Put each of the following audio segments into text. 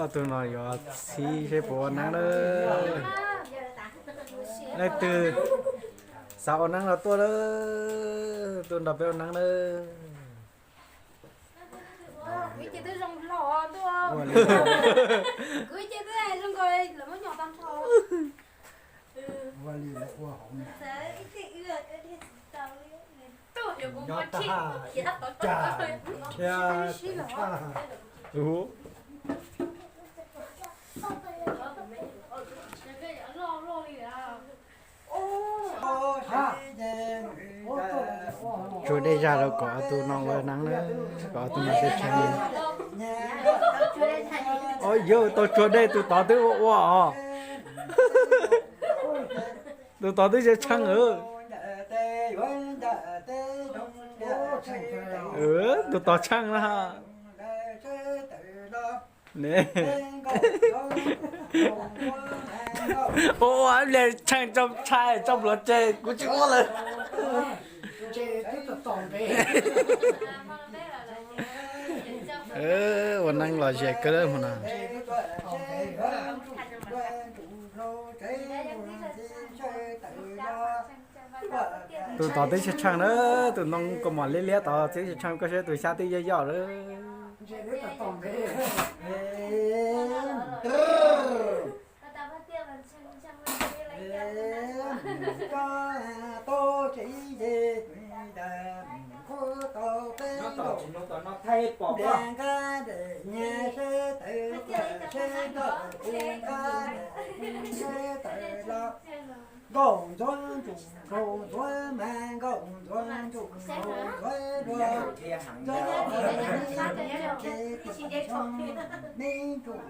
Ob tug no yuav txhib seb puas ua neeb na. Leej twg xav ua neeb los tuaj lawm, tuaj nrog peb ua neeb na. Tsuag dej zaj rau kom ob tug no ua neeb na, kom ob tug no tshee tshee. Yog tau tsuag dej tus tod twb ua ua os. Tus tod twb tshee tshee. Tus tod tshee na. Ua ua le tshee tso tshai tso pluav tseg kuv tsis ua lawm. Ua neeb lom zem kawg hmo no. Tus tod twb tshee tshee na, tus ntoo kaus mom liab liab tod twb tshee tshee, koj saib tus xyab twb yoj yoj lawm. Nkauj ntxuav ntsuj nkaus ntxuav mas nkauj ntxuav ntsuj nkaus ntxuav dua, ntxuav ntxuav ntxuav ntxuav ntxuav me ntsuj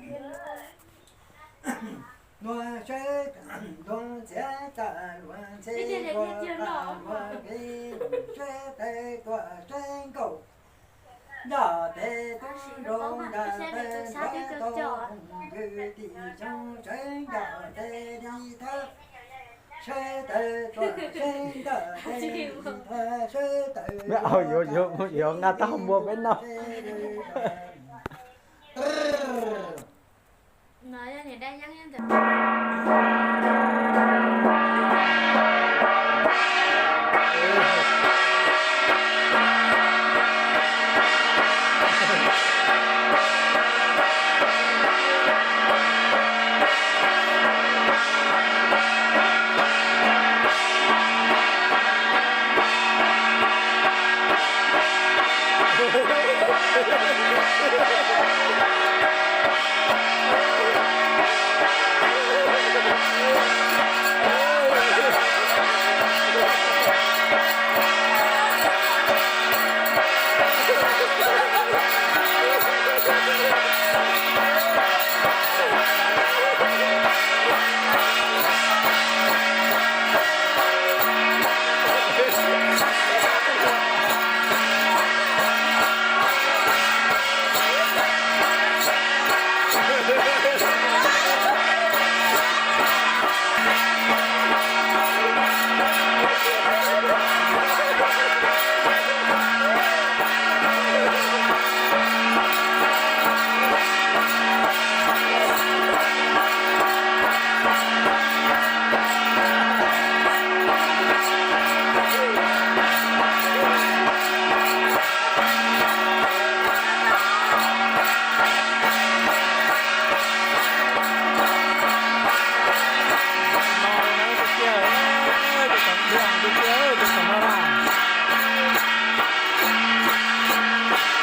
nua sawv ntxuav ntxiav tas luag ntxhe ua tas luag kev sawv tawm tuaj sawv nkauj. Nco tes tub nroo nco tes nrov tau kwv tij xyoo sawv nco tes li thawj, sawv tawm tuaj sawv nco tes li thawj, sawv tawm tuaj sawv nco tes li thawj. Yuav nqa tau npua peb noj.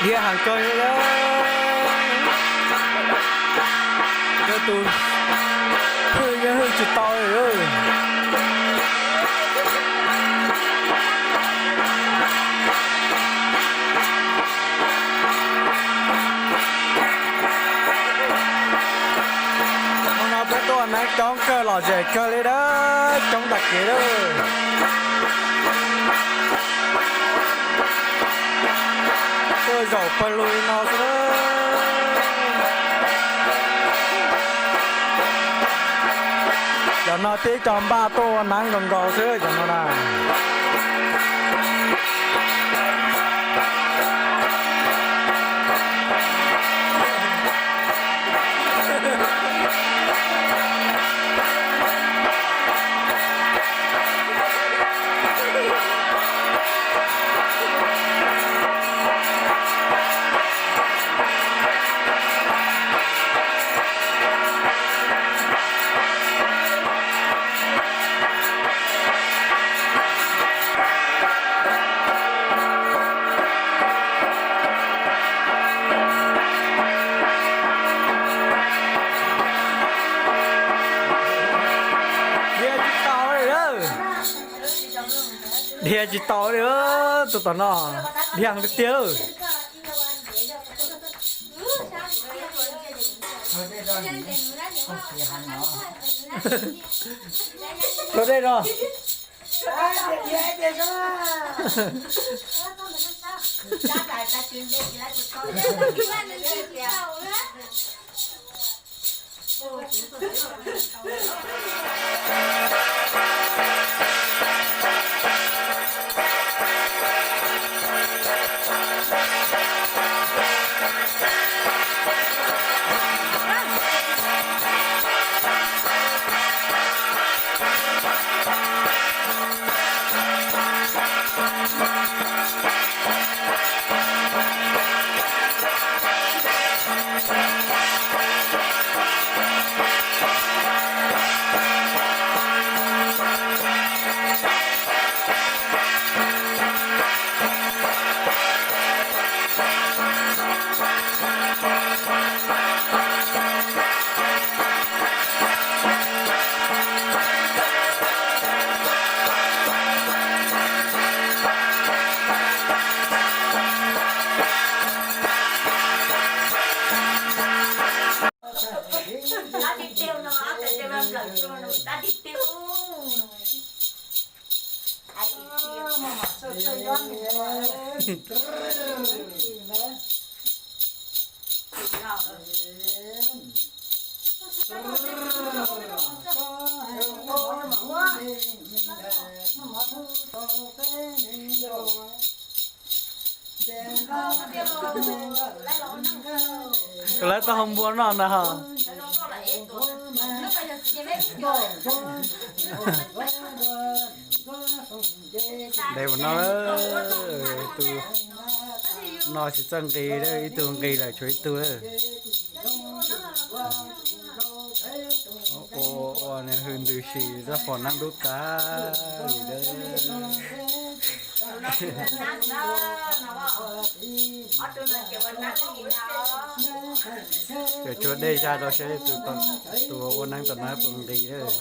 Dhia heev kawg li, yog tus hwj yeej hwj tsis tau li. Hmo no peb tuaj neeb coob kawg lom zem kawg li dab, coob tag kev lawm. Tuaj zaum pawg lug li no xwb. Cov no tib co npaj tuaj ua neeb nkaus nkaus xwb cov no na. Dhia tsis tau li, tus tom no, dhia tiag tiag lawm. Rau dej no. Lawv tau hau npua noj ntag. Ntev mus no, tus no tsis txawj nqis, ib tug nqis lawm tshuav ib tug. Ua, ua nws hws ntws si zaj pom nab dub tas li. Ces tshuav dej zaj rau saib tus, tus ua neeb tom no puas nqis lawm.